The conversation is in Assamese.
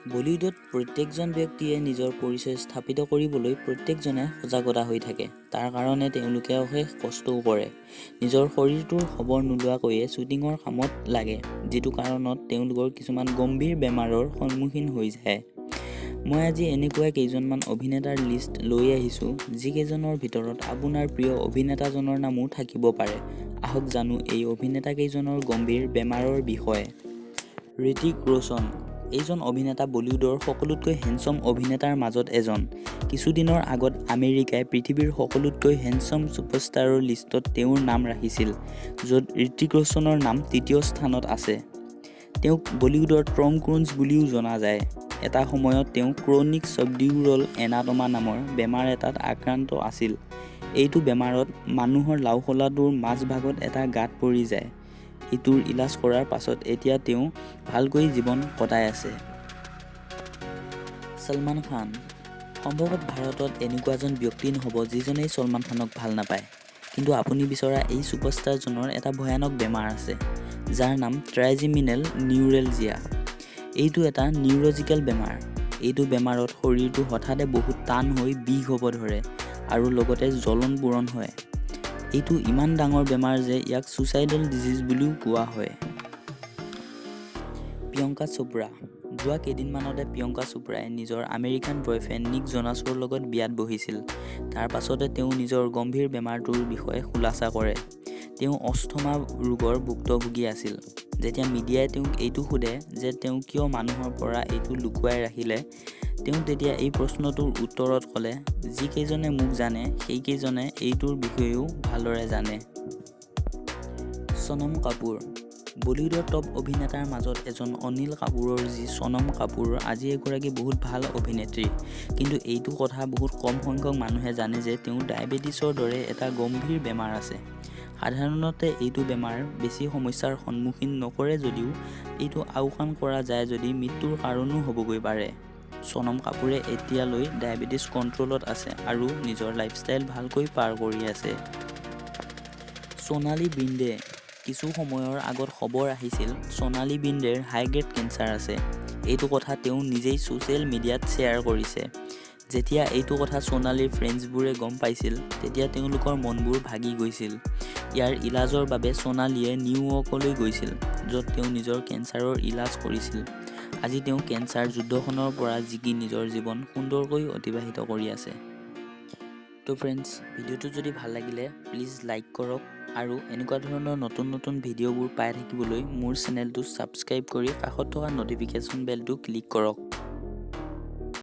বলিউডত প্ৰত্যেকজন ব্যক্তিয়ে নিজৰ পৰিচয় স্থাপিত কৰিবলৈ প্ৰত্যেকজনে সজাগতা হৈ থাকে। তাৰ কাৰণে তেওঁলোকে অশেষ কষ্টও কৰে। নিজৰ শৰীৰটোৰ খবৰ নোলোৱাকৈয়ে শ্বুটিঙৰ কামত লাগে, যিটো কাৰণত তেওঁলোকৰ কিছুমান গম্ভীৰ বেমাৰৰ সন্মুখীন হৈ যায়। মই আজি এনেকুৱা কেইজনমান অভিনেতাৰ লিষ্ট লৈ আহিছো, যিকেইজনৰ ভিতৰত আপোনাৰ প্ৰিয় অভিনেতাজনৰ নামো থাকিব পাৰে। আহক জানো এই অভিনেতাকেইজনৰ গম্ভীৰ বেমাৰৰ বিষয়ে। ঋতিক ৰোশন এইজন অভিনেতা বলিউডৰ সকলোতকৈ হেণ্ডছম অভিনেতাৰ মাজত এজন। কিছুদিনৰ আগত আমেৰিকাই পৃথিৱীৰ সকলোতকৈ হেণ্ডছম ছুপাৰষ্টাৰৰ লিষ্টত তেওঁৰ নাম ৰাখিছিল, য'ত ঋতিক ৰোশনৰ নাম তৃতীয় স্থানত আছে। তেওঁক বলিউডৰ টম ক্ৰুজ বুলিও জনা যায়। এটা সময়ত তেওঁ ক্ৰনিক ছাবডিউৰেল হেমাটমা নামৰ বেমাৰ এটাত আক্ৰান্ত আছিল। এইটো বেমাৰত মানুহৰ লাওখোলাটোৰ মাজভাগত এটা গাঁত পৰি যায়। এইটোৰ ইলাজ কৰাৰ পাছত এতিয়া তেওঁ ভালকৈ জীৱন কটাই আছে। ছলমান খান সম্ভৱতঃ ভাৰতত এনেকুৱা এজন ব্যক্তি নহ'ব যিজনেই ছলমান খানক ভাল নাপায়। কিন্তু আপুনি বিচৰা এই ছুপাৰষ্টাৰজনৰ এটা ভয়ানক বেমাৰ আছে, যাৰ নাম ট্ৰাইজেমিনেল নিউৰেলজিয়া। এইটো এটা নিউৰ'লজিকেল বেমাৰ। এইটো বেমাৰত শৰীৰটো হঠাতে বহুত টান হৈ বিষ হ'ব ধৰে আৰু লগতে জ্বলন পোৰণ হয়। এইটো ইমান ডাঙৰ বেমাৰ যে ইয়াক ছুইচাইডেল ডিজিজ বুলিও কোৱা হয়। প্ৰিয়ংকা চোপ্ৰা যোৱা কেইদিনমানতে প্ৰিয়ংকা চোপ্ৰাই নিজৰ আমেৰিকান বয়ফ্ৰেণ্ড নিক জোনাছৰ লগত বিয়াত বহিছিল। তাৰ পাছতে তেওঁ নিজৰ গম্ভীৰ বেমাৰটোৰ বিষয়ে খোলাচা কৰে। তেওঁ অস্থমা ৰোগৰ ভুক্তভোগী আছিল। যেতিয়া মিডিয়াই তেওঁক এইটো সোধে যে তেওঁ কিয় মানুহৰ পৰা এইটো লুকুৱাই ৰাখিলে, তেওঁ তেতিয়া এই প্ৰশ্নটোৰ উত্তৰত ক'লে, যিকেইজনে মোক জানে সেইকেইজনে এইটোৰ বিষয়েও ভালদৰে জানে। সোণম কাপুৰ বলিউডৰ টপ অভিনেতাৰ মাজত এজন অনিল কাপুৰৰ জী সোণম কাপুৰ আজি এগৰাকী বহুত ভাল অভিনেত্ৰী। কিন্তু এইটো কথা বহুত কম সংখ্যক মানুহে জানে যে তেওঁৰ ডায়েবেটিছৰ দৰে এটা গম্ভীৰ বেমাৰ আছে। সাধাৰণতে এইটো বেমাৰ বেছি সমস্যাৰ সন্মুখীন নকৰে যদিও এইটো আওকাণ কৰা যায় যদি মৃত্যুৰ কাৰণো হ'বগৈ পাৰে। সোণম কাপুৰে এতিয়ালৈ ডায়েবেটিছ কণ্ট্ৰলত আছে আৰু নিজৰ লাইফষ্টাইল ভালকৈ পাৰ কৰি আছে। সোণালী বেন্দ্ৰে কিছু সময়ৰ আগত খবৰ আহিছিল সোণালী বেন্দ্ৰেৰ হাইগ্ৰেড কেঞ্চাৰ আছে। এইটো কথা তেওঁ নিজেই ছ'চিয়েল মিডিয়াত শ্বেয়াৰ কৰিছে। যেতিয়া এইটো কথা সোণালীৰ ফ্ৰেণ্ডছবোৰে গম পাইছিল, তেতিয়া তেওঁলোকৰ মনবোৰ ভাগি গৈছিল। ইয়াৰ ইলাজৰ বাবে সোণালীয়ে নিউয়ৰ্কলৈ গৈছিল, য'ত তেওঁ নিজৰ কেঞ্চাৰৰ ইলাজ কৰিছিল। আজি তেওঁ কেঞ্চাৰ যুদ্ধখনৰ পৰা জিকি নিজৰ জীৱন সুন্দৰকৈ অতিবাহিত কৰি আছে। তো ফ্ৰেণ্ডছ, ভিডিঅ'টো যদি ভাল লাগিলে প্লিজ লাইক কৰক আৰু এনেকুৱা ধৰণৰ নতুন নতুন ভিডিঅ'বোৰ পাই থাকিবলৈ মোৰ চেনেলটো ছাবস্ক্ৰাইব কৰি কাষত থকা ন'টিফিকেশ্যন বেলটো ক্লিক কৰক।